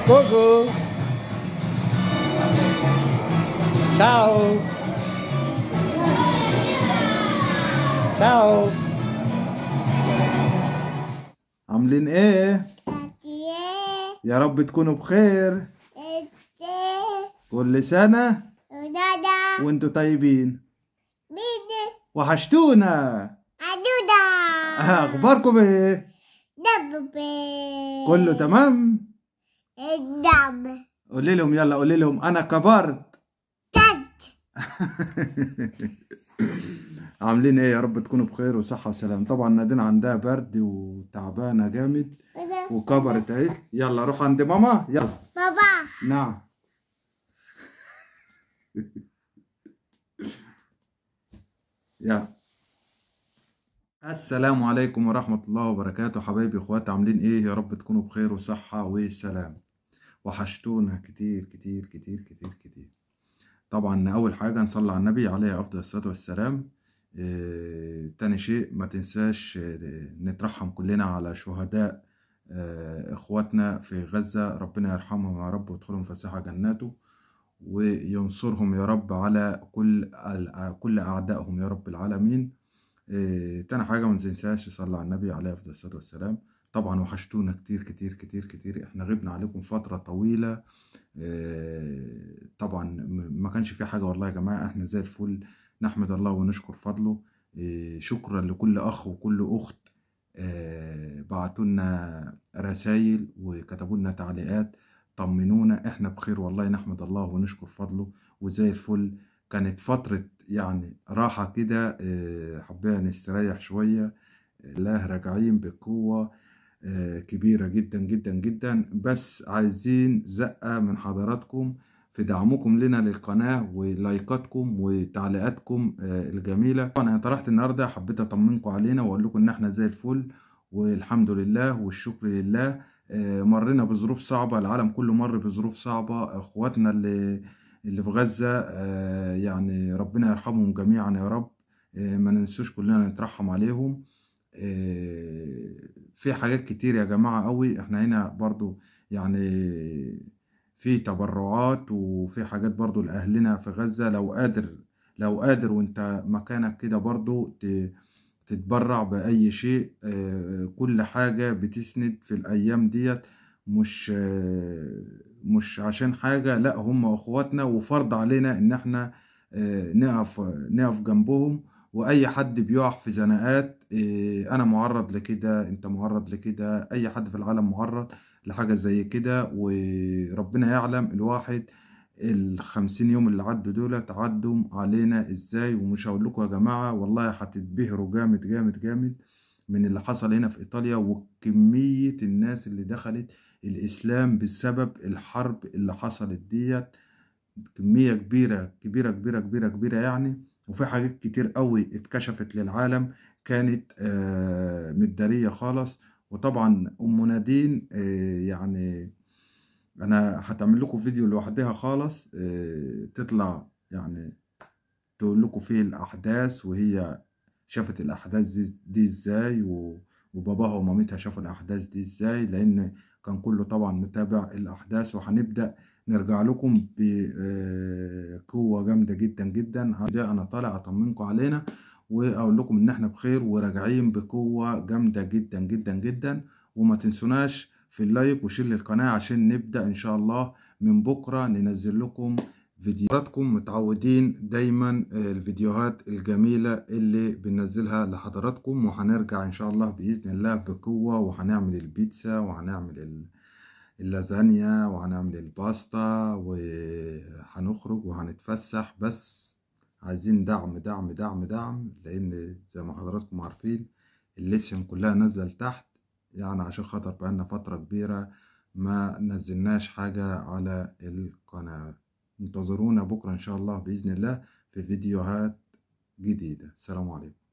كوكو. Ciao. Ciao. عاملين ايه؟ يا رب تكونوا بخير. كل سنة وانتوا طيبين. وحشتونا. اخباركم ايه؟ كله تمام؟ قولي لهم، يلا قولي لهم انا كبرت. عاملين ايه؟ يا رب تكونوا بخير وصحة وسلام. طبعا نادين عندها برد وتعبانة جامد وكبرت اهي. يلا روح عند ماما، يلا بابا. نعم. يلا السلام عليكم ورحمة الله وبركاته حبايبي اخواتي، عاملين ايه؟ يا رب تكونوا بخير وصحة وسلام. وحشتونا كتير كتير كتير كتير كتير. طبعا اول حاجة نصلي على النبي عليه افضل الصلاة والسلام. تاني شيء ما تنساش نترحم كلنا على شهداء اخواتنا في غزة، ربنا يرحمهم يا رب ويدخلهم فسيح جناته وينصرهم يا رب على كل اعدائهم يا رب العالمين. تاني حاجة ما تنساش صلي على النبي عليه افضل الصلاة والسلام. طبعا وحشتونا كتير كتير كتير كتير، احنا غبنا عليكم فترة طويلة. طبعا ما كانش في حاجة والله يا جماعة، احنا زي الفل، نحمد الله ونشكر فضله. شكرا لكل اخ وكل اخت بعتوا لنا رسائل وكتبوا لنا تعليقات، طمنونا احنا بخير والله، نحمد الله ونشكر فضله وزي الفل. كانت فترة يعني راحة كده، حبينا نستريح شوية، لا راجعين بقوة كبيرة جدا جدا جدا، بس عايزين زقة من حضراتكم في دعمكم لنا للقناة ولايكاتكم وتعليقاتكم الجميلة. انا طرحت النهاردة حبيت اطمنكم علينا واقول لكم ان احنا زي الفل والحمد لله والشكر لله. مرينا بظروف صعبة، العالم كله مر بظروف صعبة، اخواتنا اللي في غزة يعني ربنا يرحمهم جميعا يا رب، ما ننسوش كلنا نترحم عليهم. في حاجات كتير يا جماعة قوي، احنا هنا برضو يعني في تبرعات وفي حاجات برضو لأهلنا في غزة. لو قادر وانت مكانك كده برضو تتبرع بأي شيء. كل حاجة بتسند في الأيام ديت، مش عشان حاجة، لا هم اخواتنا وفرض علينا ان احنا نقف جنبهم. واي حد بيقع في زناقات، انا معرض لكده، انت معرض لكده، اي حد في العالم معرض لحاجة زي كده. وربنا يعلم الواحد ال50 يوم اللي عدوا دول تعدوا علينا ازاي. ومش هقول لكم يا جماعة والله هتتبهروا جامد جامد جامد من اللي حصل هنا في ايطاليا، وكمية الناس اللي دخلت الاسلام بسبب الحرب اللي حصلت ديت، كمية كبيرة كبيرة كبيرة كبيرة كبيرة يعني. وفي حاجات كتير قوي اتكشفت للعالم كانت متدارية خالص. وطبعا ام نادين يعني انا هتعمل لكم فيديو لوحدها خالص، تطلع يعني تقول لكم فيه الاحداث وهي شافت الاحداث دي ازاي، وباباها ومامتها شافوا الاحداث دي ازاي، لان كان كله طبعا متابع الاحداث. وهنبدا نرجع لكم بقوة جامدة جدا جدا. ده انا طالع اطمنكم علينا واقول لكم ان احنا بخير وراجعين بقوة جامدة جدا جدا جدا. وما تنسوناش في ال like و share للقناة عشان نبدا ان شاء الله من بكره ننزل لكم فيديوهاتكم. متعودين دايما الفيديوهات الجميلة اللي بننزلها لحضراتكم، وهنرجع ان شاء الله بإذن الله بقوة، وهنعمل البيتزا وهنعمل اللازانيا وهنعمل الباستا وهنخرج وهنتفسح. بس عايزين دعم دعم دعم دعم، لان زي ما حضراتكم عارفين الليسيوم كلها نزل تحت، يعني عشان خاطر بقالنا فترة كبيرة ما نزلناش حاجة على القناة. انتظرونا بكرة إن شاء الله بإذن الله في فيديوهات جديدة. السلام عليكم.